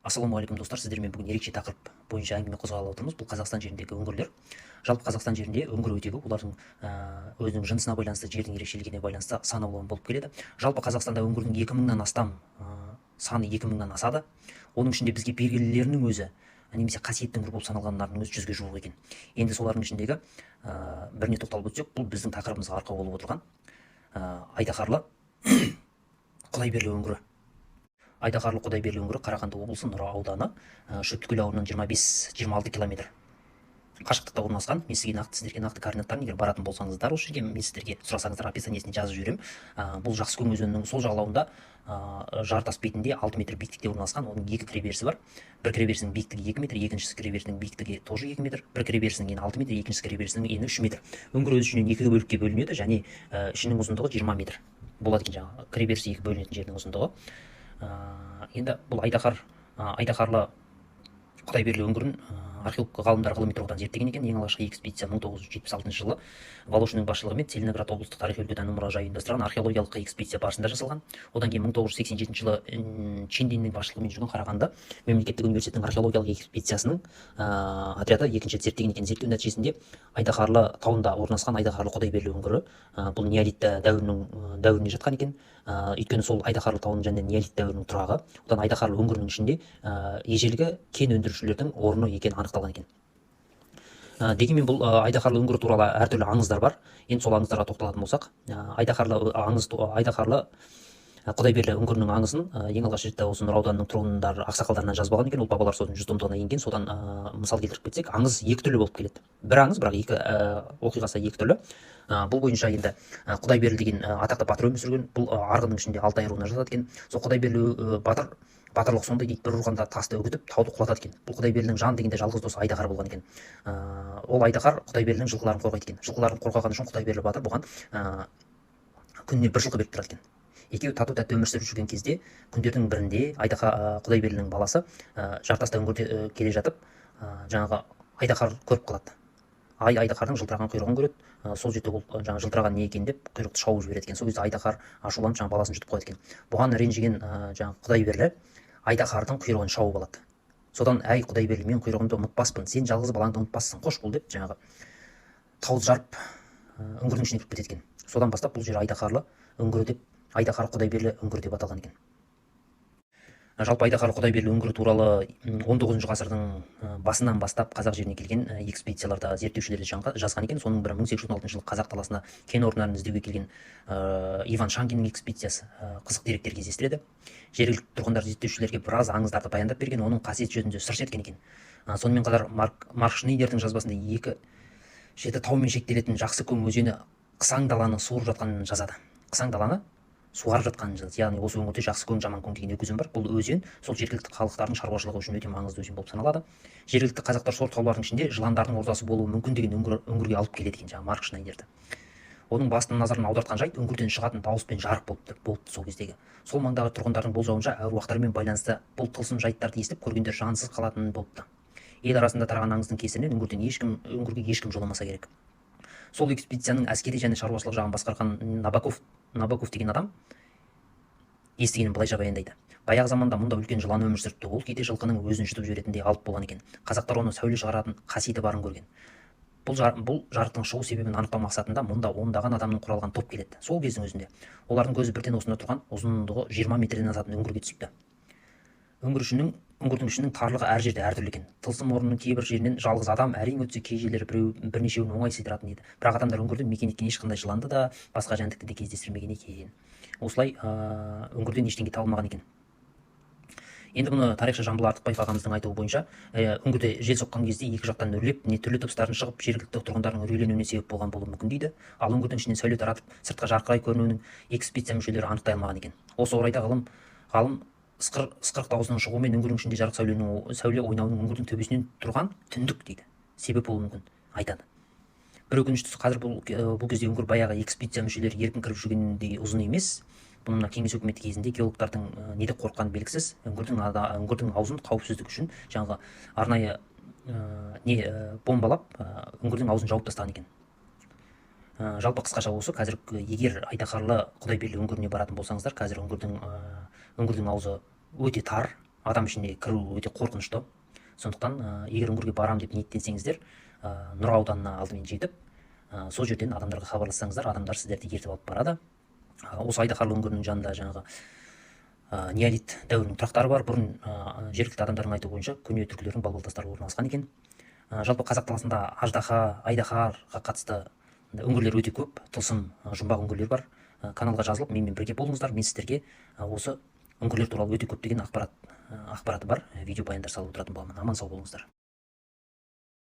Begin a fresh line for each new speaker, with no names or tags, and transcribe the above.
Ассалаумағалейкум, достар! Сіздермен бүгін ерекше тақырып бойынша әңгіме қозғағалы отырмыз. Бұл – Қазақстан жеріндегі үңгірлер. Жалпы, Қазақстан жерінде үңгір өте көп. Олардың өзінің жынысына байланысты, жердің ерекшелігіне байланысты сан алуан болып келеді. Жалпы, Қазақстанда үңгірдің 2000-нан астам, саны 2000-нан асады. Оның ішінде бізге белгілілерінің өзі немесе қасиетті үңгір болып саналғандарының өзі 100-ге жуық екен. Енді солардың ішіндегі біріне тоқталып өтсек, бұл біздің тақырыбымызға арқау болып отырған Айдаһарлы Құдайберлі үңгірі. Айдаһарлы Құдайберлі үңгірі Қарағанды облысы, Нұра ауданы, Шөптікөл ауылынан 25-26 километр қашықтықта орналасқан. Мен сізге нақты, сіздерге нақты координаттарын, егер баратын болсаңыздар осы жерге, мен сіздерге сұрасаңыздар, описаниесіне жазып жіберемін. Бұл Жақсыкөң өзенінің сол жағалауында, жартас бетінде, 6 метр биіктікте орналасқан. Оның екі кіреберісі бар. Бір кіреберісінің биіктігі 2 метр, екіншісі кіреберісінің биіктігі тоже 2 метр. Бір кіреберісінің ені 6 метр, екіншісі кіреберісінің ені 3 метр. Үңгір өз ішінен екі бөлікке бөлінеді және ішінің ұзындығы 20 метр болады екен, жаңағы кіреберісі екі бөлінетін жердің ұзындығы. Енді бұл Айдаһарлы Құдайберлі үңгірін археолог ғалымдар ғылыми тұрғыдан зерттеген екен. Ең алғашқы экспедиция 1976 жылы Волошиннің басшылығымен Целиноград облыстық тарихи өлкетану мұражайы ұйымдастырған археологиялық экспедиция барысында жасалған. Одан кейін 1987 жылы Чиндиннің басшылығымен жүрген Қарағанды мемлекеттік университетінің археологиялық экспедициясының отряды екінші рет зерттеген екен. Зерттеу нәтижесінде Айдаһарлы тауында орналасқан Айдаһарлы Құдайберлі үңгірі бұл неолит дәуіріне жатқан екен. Өйткені сол Айдаһарлы тауының және неолит дәуірінің тұрағы, одан Айдаһарлы үңгірінің ішінде ежелгі кен өндірушілердің орны екені анықталған екен. Дегенмен бұл Айдаһарлы үңгірі туралы әртүрлі аңыздар бар. Енді сол аңыздарға тоқталатын болсақ, Айдаһарлы аңыз, Айдаһарлы Құдайберлі үңгірінің аңызын ең алғаш рет осы Нұра ауданының тұрғындары, ақсақалдарынан жазып алған екен. Ол бабалар сөзінің 100 томдығына енген. Содан мысал келтіріп кетсек, аңыз екі түрлі болып келеді. Бір аңыз, бірақ екі оқиғасы екі түрлі. Бұл бойынша енді Құдайберлі деген атақты батыр өмір сүрген. Бұл Арғынның ішінде Алтай руына жатады екен. Сол Құдайберлі батыр батырлық сондай дейді, бір ұрғанда тасты үгітіп, тауды құлатады екен. Бұл Құдайберлінің жан дегенде жалғыз досы Айдаһар болған екен. Ол Айдаһар Құдайберлінің жылқыларын қорғайды екен. Жылқыларын қорғағаны үшін Құдайберлі батыр бұған күніне бір жылқы беріп тұрады екен. Екеуі тату тәтті өмір сүріп жүрген кезде, күндердің бірінде Айдаһар, Құдайберлінің баласы жартаста үңгірде келе жатып, жаңағы айдаһар көріп қалады. Айдаһардың жылтыраған құйрығын көреді. Сол жерде ол жаңағы жылтыраған не екен деп, құйрықты шауып жібереді екен. Сол кезде айдаһар ашуланып, жаңағы баласын жұтып қояды екен. Бұған ренжіген жаңағы Құдайберлі айдаһардың құйрығын шауып алады. Содан: «Әй, Құдайберлі, мен құйрығымды ұмытпаспын, сен жалғыз балаңды ұмытпассың, қош бол», – деп, жаңағы тауды жарып, үңгірдің ішіне кіріп кетеді екен. Содан бастап бұл жер Айдаһарлы үңгірі деп, Айдаһар Құдайберлі үңгірі деп аталған екен. Жалпы, Айдаһар Құдайберлі үңгірі туралы 19 ғасырдың басынан бастап қазақ жеріне келген экспедицияларда зерттеушілер де жазған екен. Соның бірі 1816 жылы қазақ даласына кен орындарын іздеуге келген Иван Шангиннің экспедициясы қызық деректер кездестіреді. Жергілікті тұрғындар зерттеушілерге біраз аңыздарды баяндап берген, оның қасиеті жөнінде сыр шерткен екен. Сонымен қатар Марк Шнейдердің жазбасында екі шеті таумен шектелетін Жақсыкөң өзені қысаң даланы суырып жатқанын жазады, қысаң даланы суарып жатқанын жазады. Яғни осы өңірде Жақсыкөң, Жаманкөң деген екі өзен бар. Бұл өзен сол жергілікті халықтардың шаруашылығы үшін өте маңызды өзен болып саналады. Жергілікті қазақтар сор таулардың ішінде жыландардың ордасы болуы мүмкін деген үңгірге алып келеді екен жаңағы Марк Шнайдерді. Оның басты назарын аудартқан жайт үңгірден шығатын дауыс пен жарық болыпты. Сол кездегі сол маңдағы тұрғындардың болжауынша, әруақтармен байланысты бұл тылсым жайттарды естіп, көргендер жансыз қалатын болыпты. Ел арасында тараған аңыздың кесірінен үңгірден ешкім үңгірге ешкім жоламаса керек. Сол экспедицияның әскери және шаруашылық жағын басқарған Набаков деген адам естігенін былайша баяндайды: «Баяғы заманда мұнда үлкен жылан өмір сүріпті. Ол кейде жылқының өзін жұтып жіберетіндей алып болған екен. Қазақтар оны сәуле шығаратын қасиеті барын көрген. Бұл жарықтың шығу себебін анықтау мақсатында мұнда ондаған адамның құралған топ келеді. Сол кездің өзінде олардың көзі бірден осында тұрған ұзындығы 20 метрден асатын үңгірге түсіпті. Үңгірдің ішінің тарлығы әр жерде әртүрлі екен. Тылсым орнының кейбір жерінен жалғыз адам әрең өтсе, кей жерлері біреу, бірнешеуін оңай сыйдыратын еді. Бірақ адамдар үңгірді мекен еткен ешқандай жыланды да, басқа жәндікті де кездестірмеген екен. Осылай үңгірден ештеңе табылмаған екен. Енді бұны тарихшы Жамбыл Артықбаев ағамыздың айтуы бойынша, үңгірде жел соққан кезде екі жақтан үрлеп не түрлі дыбыстардың шығып, жергілікті тұрғындардың үрейленуіне себеп болған болуы мүмкін дейді. Ал үңгірдің ішінен сәуле таратып, сыртқа жарқырай көрінуінің экспедиция мүшелері анықтай алмаған екен. Осы орайда ғалым ысқырық дауысының шығуы мен үңгірдің ішінде жарық сәуле ойнауының үңгірдің төбесінен тұрған түндік дейді себеп болуы мүмкін айтады. Бір өкініштісі, қазір бұл кезде үңгір баяғы экспедиция мүшелері еркін кіріп жүргендей ұзын емес. Бұны мына Кеңес өкіметі кезінде геологтардың не деп қорыққаны белгісіз, үңгірдің аузын қауіпсіздік үшін жаңағы арнайы не бомбалап, үңгірдің аузын жауып тастаған екен. Жалпы, қысқаша осы. Қазір егер Айдаһарлы Құдайберлі үңгіріне баратын болсаңыздар, қазір үңгірдің аузы өте тар. Адам ішіне кіру өте қорқынышты. Сондықтан егер үңгірге барам деп ниеттенсеңіздер, Нұра ауданына алдымен жетіп, сол жерден адамдарға хабарлассаңыздар, адамдар сіздерді ертіп алып барады. Осы Айдаһарлы үңгірінің жанында жаңағы неолит дәуірінің тұрақтары бар. Бұрын жергілікті адамдардың айтуы бойынша, көне түркілердің балбал тастары орналасқан екен. Жалпы қазақ даласында аждаһа, айдаһарға қатысты үңгірлер өте көп, тылсым, жұмбақ үңгірлер бар. Каналға жазылып, менімен бірге болыңыздар. Мен сіздерге осы үңгірлер туралы өте көптеген ақпараты бар видео баяндар салып отыратын боламын. Аман сау болыңыздар.